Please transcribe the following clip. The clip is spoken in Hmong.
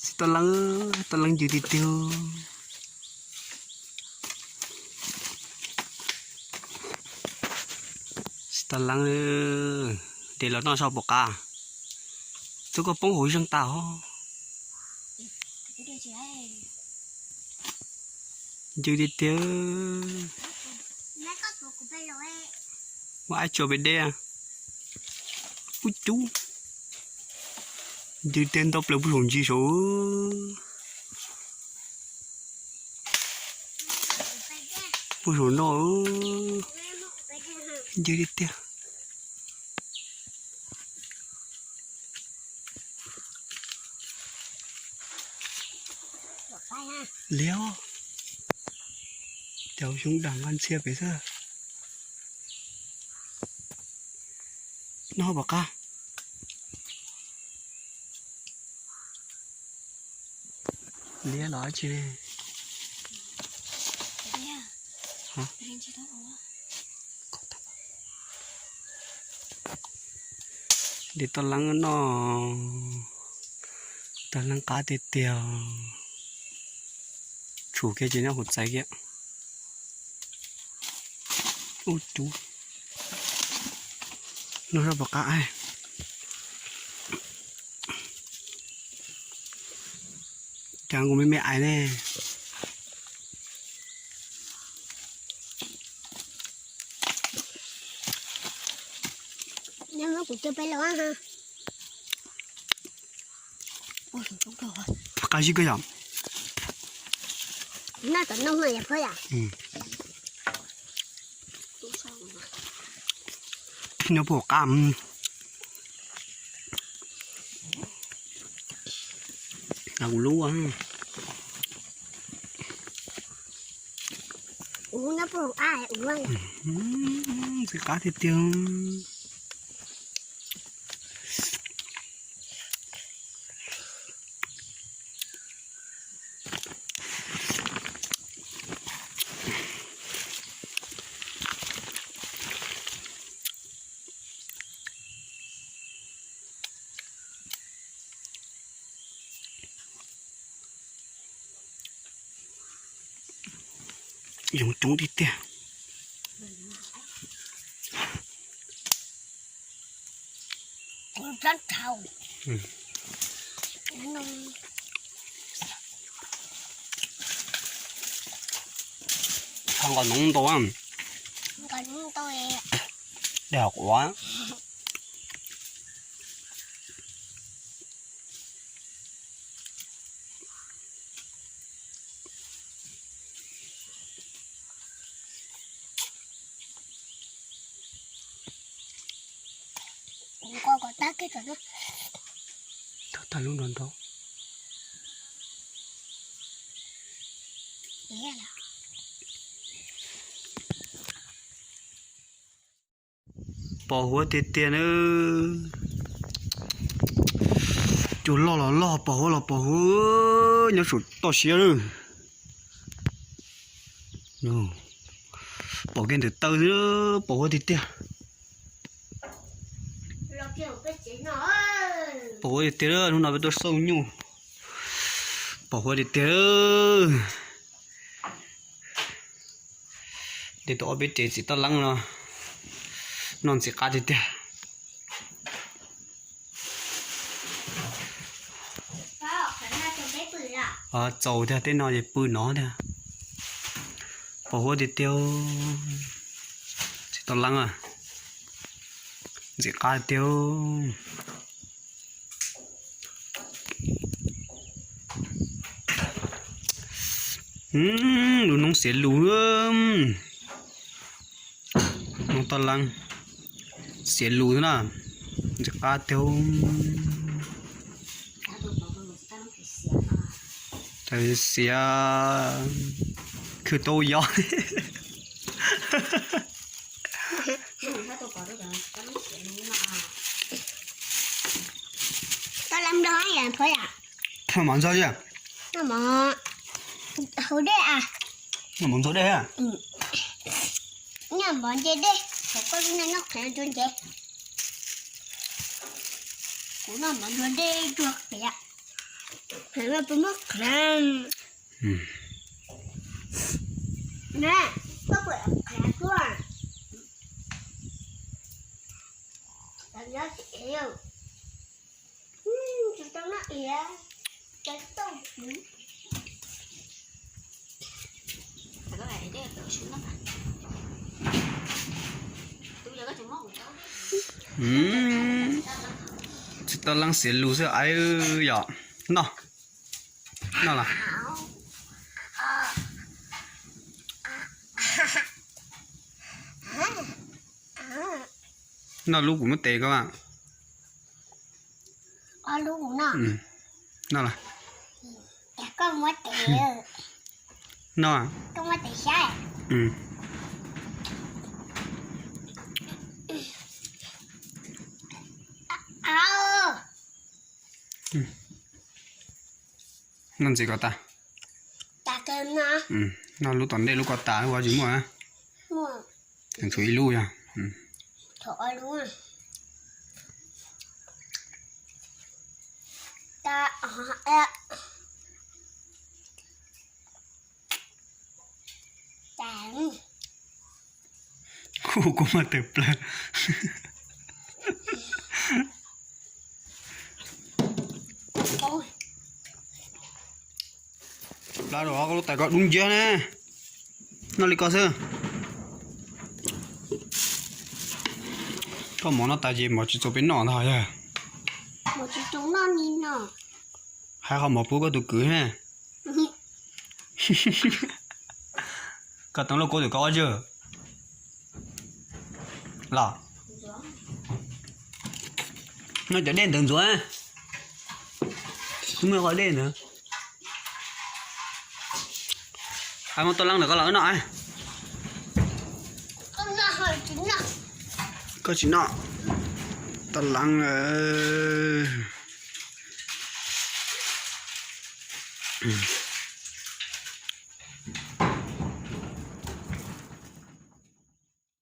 Txiv toj leeb, toj leeb ncw tiag tiag. Txiv toj leeb, de los noj seb puas qab. Twb koj poob hauv zeeg tas os. Ncw tiag tiag. Muaj aib tsuas pem dej. Ub cub. Ncw tiag, ntau plaws puag saum ntsis saud. Puag saum no. Ncw tiag tiag. Liab, cov xyoob dag nqaj ntxhiab pem xwb. Noj puas qab? Liab los dab tsi ne? De toj leeb noj, toj leeb qab tiag tiag. Tshum kiag ces nyob hauv txhais kiag. Ub cub, noj seb puas qab. Cas kuv me me ais ne. Qab zib kawg yom. Nyob puag qab. Kuv lub. Ntxim qab tiag tiag. Yoov coob tiag tiag. Nqos noov ntau. Dej quav. Tag lub nrog nrog. Pos huab tiag tiag na. Cua loj los loj, pos huab los pos huab, nyob saum toj siab lawm. Pom kiag ntawm taw xwb, pos huab tiag tiag. Pos huab tiag tiag, hnub no peb tuaj xauj nyuj. Pos huab tiag tiag. Tej tus ob peb rev txiv toj leeb no, noj ntxim qab tiag tiag. Txaus tiag, tej no ces pw no tiag. Pos huab tiag tiag. Txiv toj leeb, ntxim qab tiag. Lub noob xiav lus, noob toj leeb xiav lus na, ntxim qab tiag. Xiav khwv tau yos. Toj leeb nplog yam phob yam. Mov ntxog, hauv dej a. Mov ntxog dej. Noj mov ntxog dej, kuv noj mov ntxog dej ntsuag qias. Phem no puas muab qhav? Na, koj puas qhav tuaj? Tsis tau noj iav, tsis tau. Tsis tau leej xiav lus xwb aib yom. Noj, noj los? Noj lub kuv muab tes koj. Noj los? Noj. Noj ntxiv kom tas. Noj lub tom ntej lub ko tas, lub ua tsis muaj. Tshuav ib lub yog. Hu kuv mas tawm plaws. Plab rau koj lub tais koj dub nciab ne. Noj li koj xwb. Koj mov noj tas ces mov tsis txaus peb noj ntag yog. Hais qhov mov pub koj tus kwv ne. Koj teev lauj kaub tus koj ob zag los. Noj cov dej ntawd ntxuav. Twb muaj qhov dej ntawd. Muab toj leeb ntawd koj los wb noj. Koj tsis noj toj leeb.